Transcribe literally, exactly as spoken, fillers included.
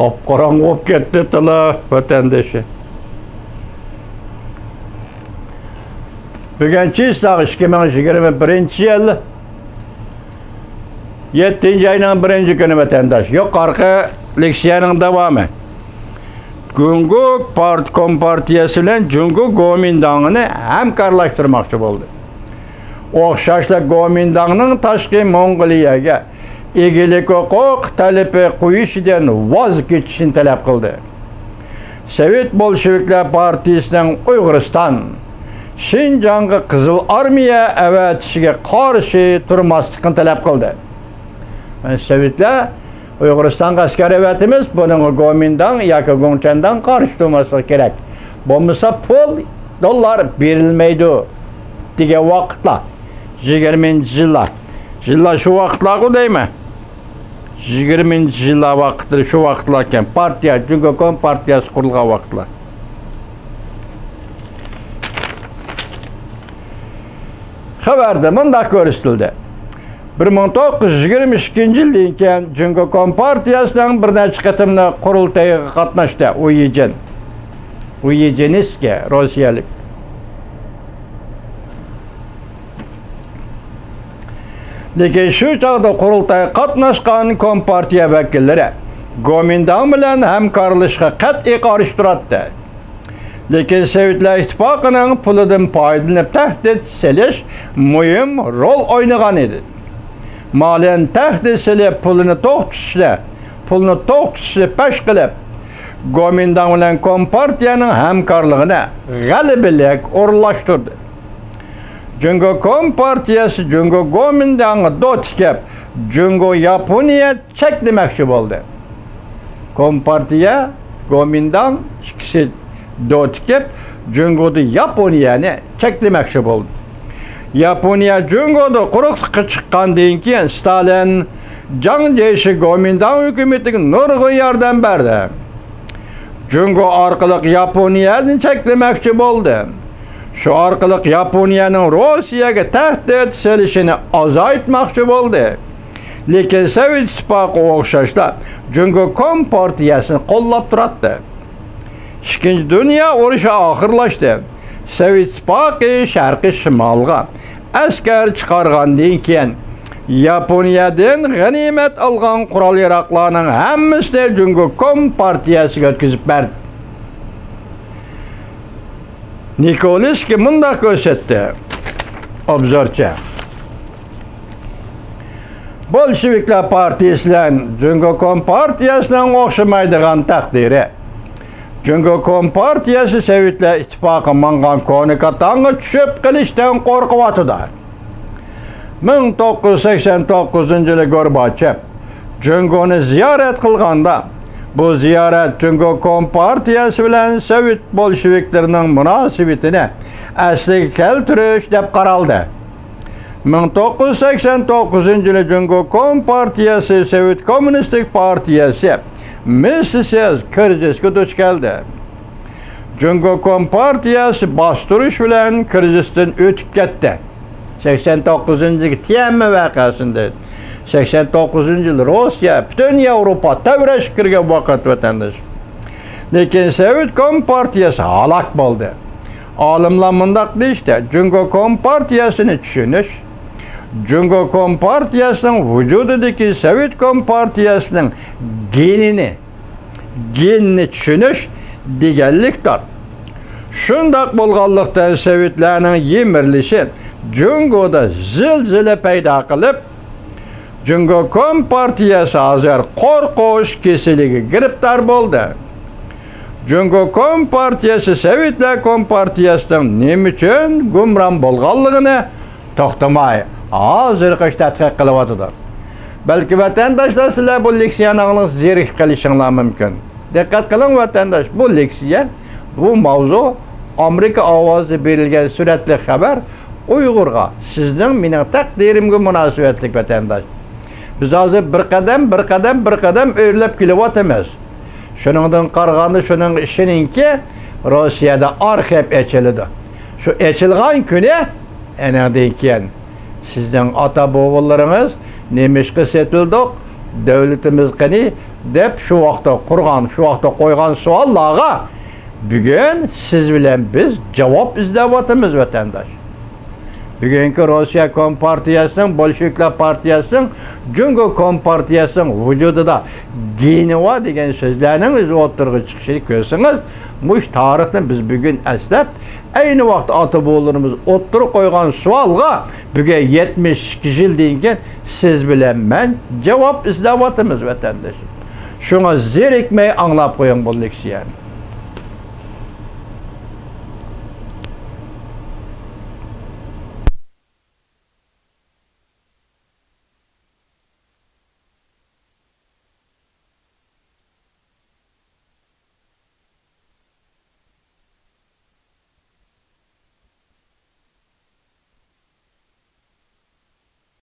قاپقاراڭغۇ بولۇپ كەتتى تىلا ۋەتەندىشى. بۈگۈن چىسلاغ ئىككى مىڭ يىگىرمە بىرىنچى يىل، يەتتىنچى ئاينىڭ بىرىنچى كۈنى ۋەتەنداش. يۇقىرىقى لېكسىيەنىڭ داۋامى. جۇڭگو پارت-، كومپارتىيەسى بىلەن جۇڭگو گومىنداڭىنى ھەمكارلاشتۇرماقچى بولدى. ئوخشاشلا گومىنداڭنىڭ تاشقى موڭغۇلىيەگە ئىگىلىك ھوقۇق تەلىپى قويۇشىدىن ۋاز كېچىشنى تەلەپ قىلدى. سوۋېت بولشېۋىكلار پارتىيىسىنىڭ ئۇيغۇرىستان، شىنجاڭغا قىزىل ئارمىيە ئەۋەتىشىگە قارشى تۇرماسلىقنى تەلەپ قىلدى. سوۋېتلار ئۇيغۇرىستانغا ئەسكەر ئەۋەتىمىز، بۇنىڭغا گومىنداڭ ياكى گۇڭچەنداڭ قارشى تۇرماسلىقى كېرەك. بولمىسا پۇل، دوللار بېرىلمەيدۇ دېگەن ۋاقىتلار. يىگىرمىنچى يىللار. يىللار شۇ ۋاقىتلارغۇ دەيمەن. يىگىرمىنچى يىللار ۋاقىتلىرى شۇ ۋاقىتلاركەن. پارتىيە، جۇڭگو كومپارتىيەسى قۇرۇلغان ۋاقىتلار. خەۋەردە مۇنداق كۆرسىتىلدى. بىر مىڭ توققۇز يۈز يىگىرمە ئىككىنچى يىلدىن كېيىن جۇڭگو كومپارتىيەسىنىڭ بىر نەچچە قېتىملىق قۇرۇلتىيىغا قاتناشتى. ئۇيىجىن. ئۇيىجىنسكىي، روسىيەلىك. لېكىن شۇ چاغدا قۇرۇلتايغا قاتناشقان كومپارتىيە ۋەكىللىرى گومىنداڭ بىلەن ھەمكارلىشىشقا قەتئىي قارشى تۇراتتى. لېكىن سوۋېتلار ئىتتىپاقىنىڭ پۇلىدىن پايدىلىنىپ تەھدىت سېلىش مۇھىم رول ئوينىغان ئىدى. مالىيەنى تەھدىت سېلىپ پۇلىنى توختىتىشنى، پۇلنى توختىتىشنى پەش قىلىپ، گومىنداڭ بىلەن كومپارتىيەنىڭ ھەمكارلىقىنى غەلىبىلىك ئورۇنلاشتۇردى. جۇڭگو كومپارتىيەسى جۇڭگو گومىنداڭغا دو تىكىپ، جۇڭگو ياپونىيە چەكلىمەكچى بولدى. كومپارتىيە، گومىنداڭ ئىككىسى دو تىكىپ، جۇڭگودا ياپونىيەنى چەكلىمەكچى بولدى. ياپونىيە جۇڭگودا قۇرۇقلۇققا چىققاندىن كېيىن، ستالىن، جاڭ جيېشى گومىنداڭ ھۆكۈمىتىگە نۇرغۇن ياردەم بەردى. جۇڭگو ئارقىلىق ياپونىيەنى چەكلىمەكچى بولدى. شۇ ئارقىلىق ياپونىيەنىڭ روسىيەگە تەھدىت سېلىشىنى ئازايتماقچى بولدى. لېكىن سوۋېت ئىتتىپاقى ئوخشاشلا جۇڭگو كومپارتىيەسىنى قوللاپ تۇراتتى. ئىككىنچى دۇنيا ئۇرۇشى ئاخىرلاشتى. سوۋېت ئىتتىپاقى شەرقىي شىمالغا ئەسكەر چىقارغاندىن كېيىن، ياپونىيەدىن غەنىيمەت ئالغان قورال-ياراغلارنىڭ ھەممىسىنى جۇڭگو كومپارتىيەسىگە ئۆتكۈزۈپ بەردى. نىكولسكىي مۇنداق كۆرسەتتى، ئوبزورچى. بولشېۋىكلار پارتىيىسى بىلەن جۇڭگو كومپارتىيەسىنىڭ ئوخشىمايدىغان تەقدىرى. جۇڭگو كومپارتىيەسى سوۋېتلار ئىتتىپاقى ماڭغان كونا كاتانغا چۈشۈپ قېلىشتىن قورقۇۋاتىدۇ. مىڭ توققۇز يۈز سەكسەن توققۇزىنچى يىلى گورباچېف جۇڭگونى زىيارەت قىلغاندا، بۇ زىيارەت جۇڭگو كومپارتىيەسى بىلەن سوۋېت بولشېۋىكلىرىنىڭ مۇناسىۋىتىنى ئەسلىگە كەلتۈرۈش دەپ قارالدى. مىڭ توققۇز يۈز سەكسەن توققۇزىنچى يىلى جۇڭگو كومپارتىيەسى سوۋېت كوممۇنىستىك پارتىيەسى مىسلىسىز كىرىزىسكە دۇچ كەلدى. جۇڭگو كومپارتىيەسى باستۇرۇش بىلەن كىرىزىستىن ئۆتۈپ كەتتى. سەكسەن توققۇزىنچى يىلى تيەنئەنمېن ۋەقەسىندە، سەكسەن توققۇزىنچى يىلى روسىيە، پۈتۈن ياۋروپا تەۋرەشكە كىرگەن ۋاقىت، ۋەتەنداش. لېكىن سوۋېت كومپارتىيەسى ھالاك بولدى. ئالىملار مۇنداق دېيىشتى، جۇڭگو كومپارتىيەسىنى چۈشىنىش، جۇڭگو كومپارتىيەسىنىڭ ۋۇجۇدىدىكى سوۋېت كومپارتىيەسىنىڭ گېنىنى، گېننى چۈشىنىش دېگەنلىكتۇر. شۇنداق بولغانلىقتىن، سوۋېتلارنىڭ يىمىرىلىشى جۇڭگودا زىلزىلە پەيدا قىلىپ، جۇڭگو كومپارتىيەسى ھازىر قورقۇش كېسىلىگە گىرىپتار بولدى. جۇڭگو كومپارتىيەسى سوۋېتلار كومپارتىيەسىنىڭ نېمە ئۈچۈن گۇمران بولغانلىقىنى توختىماي، ھازىرغىچە تەتقىق قىلىۋاتىدۇ. بەلكى ۋەتەنداشلار، سىلەر بۇ لېكسىيەنى ئاڭلاپ زېرىكىپ قېلىشىڭلار مۇمكىن. دىققەت قىلىڭ، ۋەتەنداش، بۇ لېكسىيە، بۇ ماۋزۇ، ئامېرىكا ئاۋازى بېرىلگەن سۈرەتلىك خەۋەر، ئۇيغۇرغا، سىزنىڭ، مېنىڭ تەقدىرىمگە مۇناسىۋەتلىك، ۋەتەنداش. بىز ھازىر بىر قەدەم، بىر قەدەم، بىر قەدەم ئۆرلەپ كېلىۋاتىمىز. شۇنىڭدىن قارىغاندا، شۇنىڭغا ئىشىنىڭكى، روسىيەدە ئارخىپ ئېچىلىدۇ. شۇ ئېچىلغان كۈنى، ئېنىڭدىن كېيىن سىزنىڭ ئاتا-بوۋىلىرىڭىز نېمىشقا سېتىلدۇق، دۆلىتىمىز قېنى؟ دەپ شۇ ۋاقىتتا قۇرغان، شۇ ۋاقىتتا قويغان سوئاللارغا بۈگۈن سىز بىلەن بىز جاۋاب ئىزدەۋاتىمىز، ۋەتەنداش. بۈگۈنكى روسىيە كومپارتىيەسىنىڭ، بولشېۋىكلار پارتىيەسىنىڭ، جۇڭگو كومپارتىيەسىنىڭ ۋۇجۇدىدا گېنىۋا دېگەن سۆزلەرنىڭ ئۆزى ئوتتۇرىغا چىقىشىنى كۆرسىڭىز، مۇشۇ تارىخنى بىز بۈگۈن ئەسلەپ، ئەينى ۋاقىتتا ئاتا-بوۋىلىرىمىز ئوتتۇرىغا قويغان سوئالغا بۈگۈن يەتمىش ئىككى يىلدىن كېيىن سىز بىلەن مەن جاۋاب ئىزدەۋاتىمىز، ۋەتەنداش. شۇڭا زېرىكمەي ئاڭلاپ قويۇڭ بۇ لېكسىيەنى.